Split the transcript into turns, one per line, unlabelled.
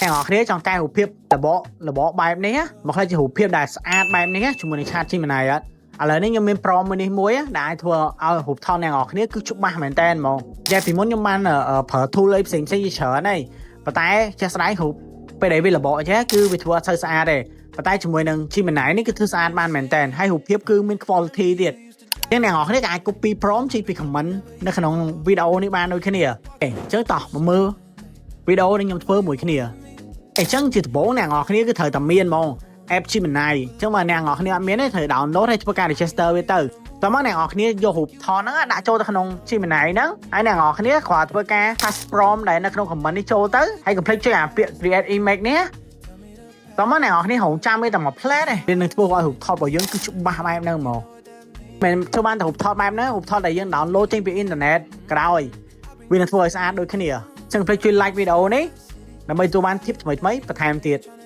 អ្នកនរគ្នាចង់កែរូបភាពរបករបកបែបនេះមកខ្លះជារូបភាពដែលស្អាតបែបនេះជាមួយនឹង Chat Gemini អត់ឥឡូវនេះខ្ញុំមាន prompt មួយនេះមួយដែលអាចធ្វើឲ្យរូបថតអ្នកនរគ្នាគឺច្បាស់មែនតើហ្មងយ៉ាពីមុនខ្ញុំបានប្រើ tool អីផ្សេងផ្សេងជាច្រើនហើយប៉ុន្តែជាក់ស្ដែងរូបពេលដែលវារបកចេះគឺវាធ្វើអត់សូវស្អាតទេប៉ុន្តែជាមួយនឹង Gemini នេះគឺធ្វើស្អាតបានមែនតើហើយរូបភាពគឺមាន quality ទៀតអញ្ចឹងអ្នកនរគ្នាក៏អាច copy prompt ចេញពី comment នៅក្នុងវីដេអូនេះបានដូចគ្នាអញ្ចឹងតោះមកមើលវីដេអូនេះខ្ញុំធ្វើមួយគ្នាអញ្ចឹងជាដំបូងអ្នកនរគ្នាគឺត្រូវតែមានហ្មង app Gemini អញ្ចឹងបើអ្នកនរគ្នាអត់មានទេត្រូវ download ហើយធ្វើការ register វាទៅតោះមកអ្នកនរគ្នាយករូបថតហ្នឹងដាក់ចូលទៅក្នុង Gemini ហ្នឹងហើយអ្នកនរគ្នាគ្រាន់ធ្វើការ paste prompt ដែលនៅក្នុង comment នេះចូលទៅហើយកុំភ្លេចចុចអាពាក្យ create image នេះតោះមកអ្នកនរគ្នារងចាំវាតែមួយភ្លែតទេវានឹងធ្វើឲ្យរូបថតរបស់យើងគឺច្បាស់បែបហ្នឹងហ្មងមិនធ្វើបានតែរូបថតបែបហ្នឹងរូបថតដែលយើង download ចេញពីអ៊ីនធឺណិតក្រោយវានឹងធ្វើឲ្យស្អាតដូចគ្នាអញ្ចឹងភ្លេចជួយ like វីដេអូនេះដើម្បីទទួលបាន tip ថ្មីៗបន្ថែមទៀត។